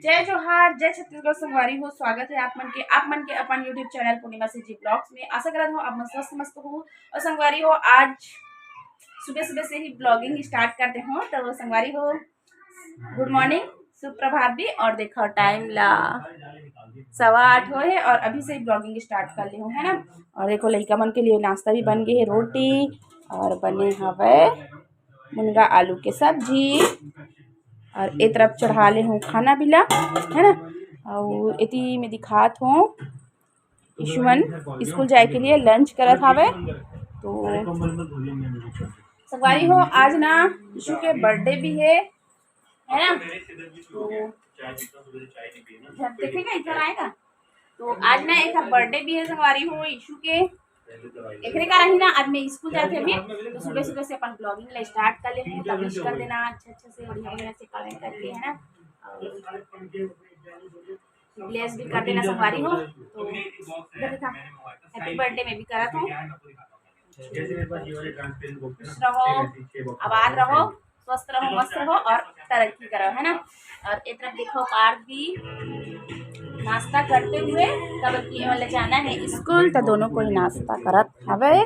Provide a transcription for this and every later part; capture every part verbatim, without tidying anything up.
जय जोहार, जय छत्तीसगढ़ संगवारी हो। स्वागत है आप मन के, आप मन के अपन YouTube चैनल पूर्णिमा सीजी ब्लॉग्स में। आशा करत हो आप मन स्वस्थ मस्त हो। और संगवारी हो, आज सुबह सुबह से ही ब्लॉगिंग स्टार्ट कर दे हो। तो संगवारी हो, गुड मॉर्निंग, सुप्रभात भी। और देखो टाइम ला सवा आठ हो है और अभी से ही ब्लॉगिंग स्टार्ट कर ले हो, है ना। और देखो लइका मन के लिए नाश्ता भी बन गए है, रोटी और बने हवे मुनगा आलू के सब्जी। और ए तरफ चढ़ा ले हूँ खाना पीला, है ना। और एती में दिखात हूँ ईशु मन स्कूल जाए के लिए लंच करत हावे। तो संगवारी हो, आज ना ईशु के बर्थडे भी है, है ना। तो इधर देखेगा, इधर आएगा। तो आज ना एक बर्थडे भी है संगवारी हो ईशु के। एकरे कारण ही ना आज मैं स्कूल जाते भी, तो सुबह सुबह से अपन ब्लॉगिंग ला स्टार्ट कर ले हूँ। तो विश कर देना अच्छा अच्छा से, बढ़िया बढ़िया से कमेंट करके, है ना। और ब्लेस भी कर देना संगवारी हो। तो इधर देखा, हैप्पी बर्थडे मैं भी करत हूँ। खुश रहो, आबाद रहो, स्वस्थ रहो, मस्त रहो और तरक्की करो, है ना। और ए तरफ देखो पार्थ भी नाश्ता करते हुए, काबर कि एमन ला जाना है स्कूल, तो दोनों कोई नाश्ता करत हवे।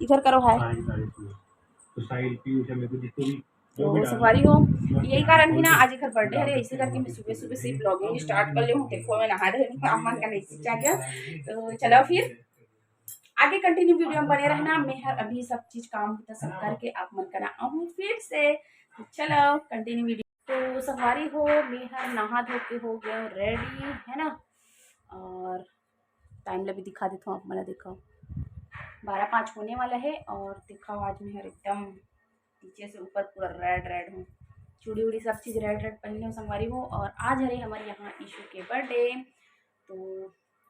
इधर करो हाय। तो संगवारी हो, यही कारण ही ना आज एकर बर्थडे हरे, इसी करके मैं सुबह सुबह से ब्लॉगिंग स्टार्ट कर ले हूँ। देखो मैं नहा रही हूँ, आप मन का नहीं सीखा गया। तो चलो फिर आगे कंटिन्यू वीडियो में बने रहना। मैं हर अभी सब चीज काम बुता सब करके आप मन का ना आऊँ फिर से। तो चलो कंटिन्यू वीडियो। तो संगवारी हो, मैं हर नहा धो के हो गया रेडी, है ना। और टाइम ला भी दिखा देता हूँ आप मन ला, देखो बारह पाँच होने वाला है। और देखो आज मैं हर एकदम नीचे से ऊपर पूरा रेड रेड हूँ, चूड़ी उड़ी सब चीज रेड रेड पहने हूँ संगवारी हो। और आज हरे हमारे यहाँ ईशु के बर्थडे, तो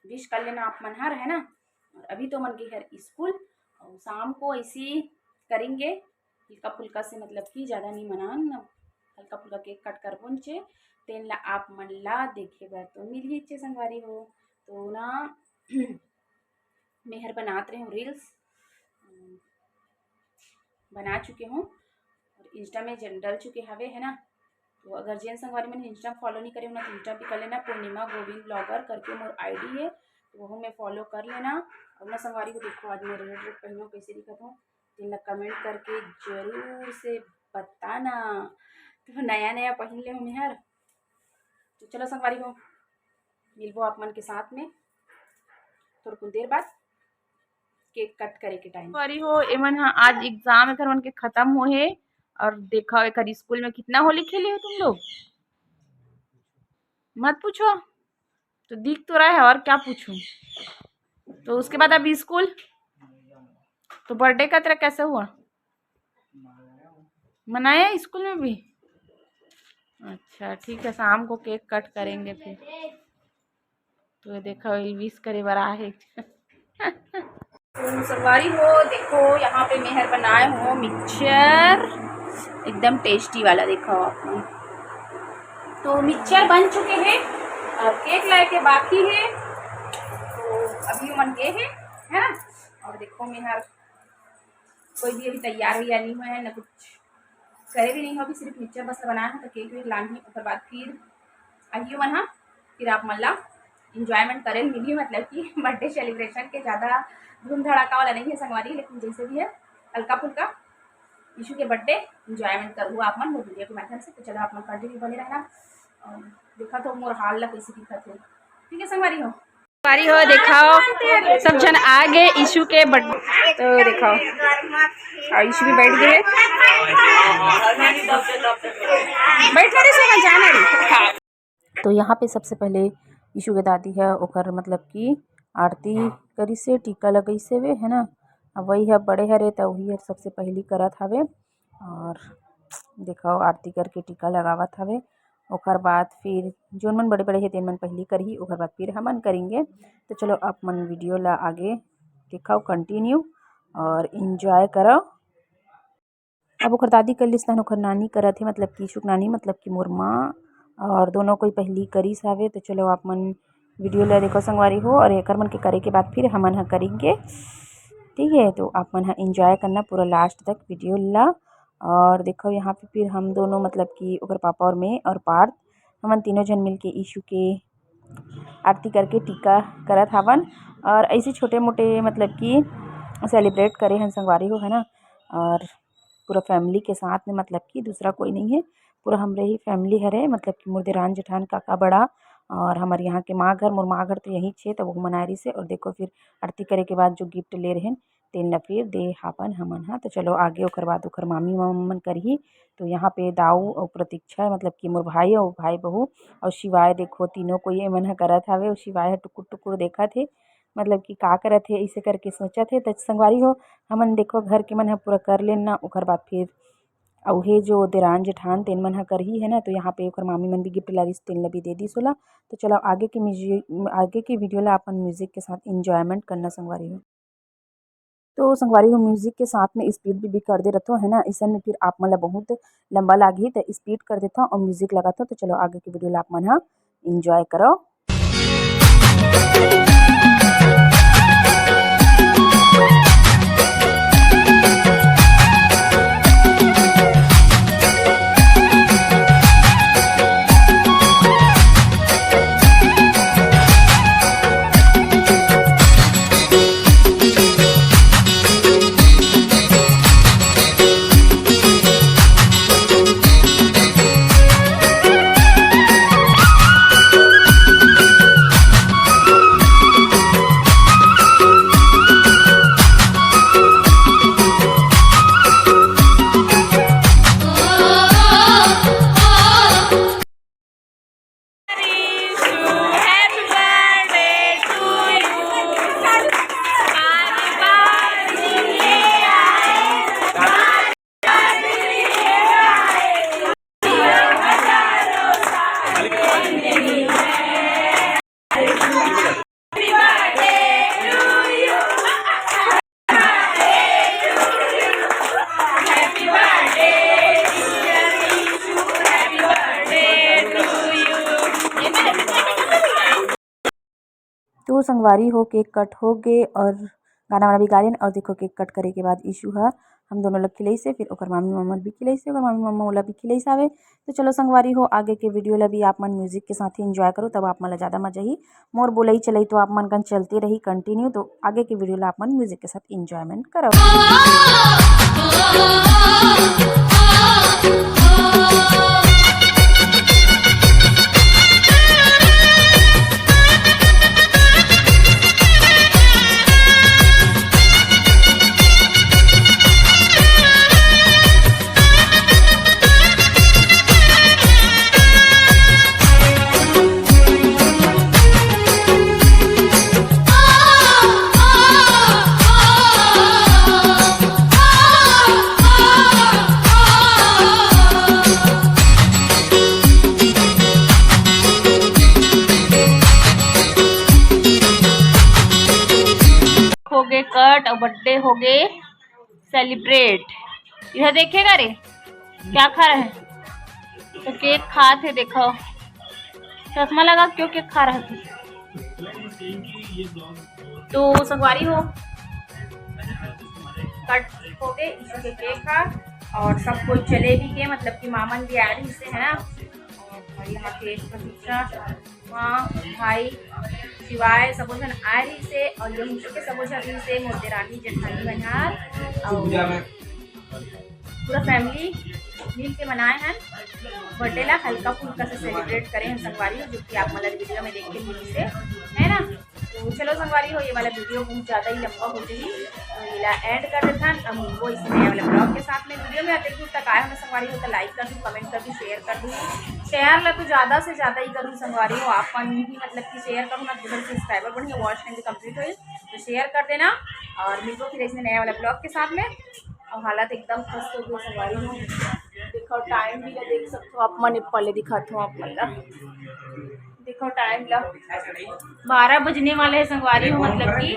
विश कर लेना आप मन हर, है ना। और अभी तो मन के हर स्कूल, और शाम को ऐसे ही करेंगे हल्का फुल्का से, मतलब कि ज़्यादा नहीं मनान, हल्का फुल्का केक कट करबो चे, तेन ला आप मन ला देखे बर तो मिलही चे संगवारी हो। तो ना मैं हर बनात रहे हूँ रील्स, बना चुके हूँ और इंस्टा में जन डाल चुके हवे, है ना। तो अगर जेन संगवारी मन इंस्टा फॉलो नहीं करे हो ना, तो इंस्टा भी कर लेना, पूर्णिमा गोविंद ब्लॉगर करके मोर आईडी है, तो वहू में फॉलो कर लेना। और ना संगवारी हो, देखो आज मैं रेड रेड पहनूँ, कैसे दिखत हूँ, तेन ला कमेंट करके जरूर से बताना। तो नया नया पहन ले हूँ मैं हर। तो चलो संगवारी हो, मिलबो आप मन के साथ में थोड़कुन देर बाद केक कट करे के टाइम। संगवारी हो, एमन ह आज एग्जाम एकर मन के खत्म हो हे। और देखो एकर स्कूल में कितना होली खेले हो तुम लोग, मत पूछो। तो दिख तो रहा है, और क्या पूछूं। तो उसके बाद अभी स्कूल, तो बर्थडे का तेरा कैसे हुआ? मनाया स्कूल में भी? अच्छा ठीक है, शाम को केक कट करेंगे फिर। तो ये देखो, विश करे बर आहे। तो संगवारी हो, देखो यहाँ पे मैं हर बनाए हो मिक्सचर, एकदम टेस्टी वाला, देखो आप लोग। तो मिक्सचर बन चुके हैं और केक लाए के बाकी है, तो अभी मन के है, है ना। और देखो मैं हर कोई भी अभी तैयार वैयार नहीं हुआ है, ना कुछ करे भी नहीं हो, अभी सिर्फ मिक्सचर बस बनाया है। तो केक वेक लान ही, ओकर बाद फिर आइए मन हा, फिर आप मन ला इंजॉयमेंट करे मिली, मतलब कि बर्थडे सेलिब्रेशन के ज़्यादा धूम धड़ाका वाला नहीं है संगवारी, लेकिन जैसे भी है हल्का फुल्का ईशु के बर्थडे इंजॉयमेंट करूँ आप मन मोर वीडियो के माध्यम से। तो चलो आप मन कंटिन्यू बने रहना। और देखा तो मोर हाल ला कैसे दिखत है, ठीक है संगवारी हो। संगवारी हो, देखाओ, सब झन आ गए ईशु के बर्थडे। तो देखाओ, और ईशु भी बैठ गए। बैठ रे सोना, जाना रे। तो यहाँ पे सबसे पहले ईशु के दादी है, ओकर मतलब कि आरती करिसे, टीका लगइसे वे, है ना। अब वही है बड़े हरे, तो वही है सबसे पहली करत हवे। और देखाओ, आरती करके टीका लगावत हवे। ओकर बाद फिर जोन मन बड़े-बड़े हे, तेन मन पहिली करही, ओकर बाद फिर हमन करेंगे। तो चलो, आप मन वीडियो ला आगे देखाओ, कंटिन्यू और एंजॉय करो। अब ओकर दादी कर लिस, तहन ओकर नानी करत हे, मतलब कि ईशु के नानी, मतलब कि मोर माँ, और दोनों कोई पहिली करिस हवे। तो चलो, आप मन वीडियो ला देखो संगवारी हो, और एकर मन के करे के बाद फिर हमन ह करेंगे, ठीक है। तो आप मन ह एंजॉय करना पूरा लास्ट तक वीडियो ला। और देखो यहाँ पे फिर हम दोनों, मतलब कि ओकर पापा और मैं और पार्थ, हमन तीनों झन मिलके यीशु के आरती करके टीका करत हावन। और ऐसे छोटे मोटे, मतलब कि सेलिब्रेट करे हन संगवारी हो, है ना। और पूरा फैमिली के साथ में, मतलब कि दूसरा कोई नहीं है, पूरा हमरे ही फैमिली हरे, मतलब कि मोर देरान जेठान, काका बड़ा, और हमर यहाँ के माँ घर, मोर माँ घर तो यही छे, तब वो मनाए रहिसे। और देखो फिर आरती करे के बाद जो गिफ्ट ले रहेन, तेन ला फिर दे हावन हमन हा। तो चलो आगे ओकर बाद ओकर मामी मामा मन करही। तो यहाँ पे दाऊ और प्रतीक्षा, मतलब कि मोर भाई और भाई बहू और शिवाय, देखो तीनों कोई एमन ह करत हवे। और शिवाय ह टुकुर टुकुर देखत हे, मतलब कि का करत हे, ऐसे करके सोचत हे। त संगवारी हो, हमन देखो घर के मन ह पूरा कर लेन ना, ओकर बाद फिर अउ हे जो देरान जेठान तेन मन ह करही, है ना। तो यहाँ पे ओकर मामी मन भी गिफ्ट लारिस, तेन ला भी दे दिस ओला। तो चलो आगे के म्यूजिक, आगे के वीडियो ला अपन म्यूजिक के साथ एंजॉयमेंट करना संगवारी हो। तो संगवारी हो, म्यूजिक के साथ में स्पीड भी, भी कर दे रथो, है ना। इसन में फिर आप मन ला बहुत लंबा लागही, तो स्पीड कर देथो और म्यूजिक लगाथो। तो चलो आगे के वीडियो ला आप मन हा एंजॉय करो। तो संगवारी हो, केक कट हो गे और गाना वाना भी गा लेन। और देखो, केक कट करे के बाद यीशु ह हम दोनों ला खिलइसे, फिर ओकर मामी मामा भी खिलइसे, ओकर मामी मामा ओला भी खिलइस हावे। तो चलो संगवारी हो, आगे के वीडियो ला भी आप मन म्यूजिक के साथ ही एंजॉय करो, तब आप मन ला ज़्यादा मजा ही। मोर बोलई चलई तो आप मन कन चलते रही कंटिन्यू, तो आगे के वीडियो ला आप मन म्यूजिक के साथ एंजॉयमेंट करो। हो गे कट और बर्थडे हो गे सेलिब्रेट। यह देखेगा रे, क्या खा रहे हैं? तो केक खात हे, देखो, चश्मा लगा, क्यों केक खा रहे थे? तो संगवारी हो, कट हो गए यीशु के केक का, और सब कोई चले भी गए, मतलब कि मामन भी आ रही से, है ना। और यहाँ पे प्रतीक्षा, माँ, भाई, शिवाय, सबो झन आ रही से, और ये यीशु के सबो झन रही से, मोर देरानी जेठानी मन ह, और पूरा फैमिली मिल के मनाए हैं बर्थडे ला, हल्का फुल्का से सेलिब्रेट करे हैं संगवारी, जो कि आप मतलब वीडियो में देख के मिली से, है ना। तो चलो संगवारी हो, ये वाला वीडियो बहुत ज़्यादा ही लंबा हो जाही, तो ये ला एंड कर देथन। अब मिलबो इसी नया वाला ब्लॉग के साथ में। वीडियो में अतेक दूर तक आए हो ना संगवारी हो, तो लाइक कर दू, कमेंट कर दू, शेयर कर दू। शेयर ला तो ज़्यादा से ज़्यादा ही करूँ संगवारी हो, आप मन भी मतलब कि शेयर करूँ ना, तो सब्सक्राइबर बढ़िया, वॉच टाइम भी कंप्लीट होई, तो शेयर कर देना। और मिलबो फिर ऐसे नया वाला ब्लॉग के साथ में। और हालत एकदम खस्त हो गई संगवारी हो। देखो टाइम भी ला देख सकते हो आप मन, पहले दिखाते हो आप मन ला। देखो टाइम ला, बारह बजने वाले हैं संगवारी हो, मतलब कि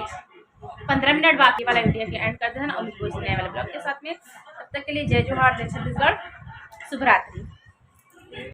पंद्रह मिनट बाकी वाला वीडियो के एंड कर देना और मिलबो इसी नए वाले ब्लॉग के साथ में। तब तक के लिए जय जोहार, जय छत्तीसगढ़, शुभ रात्रि।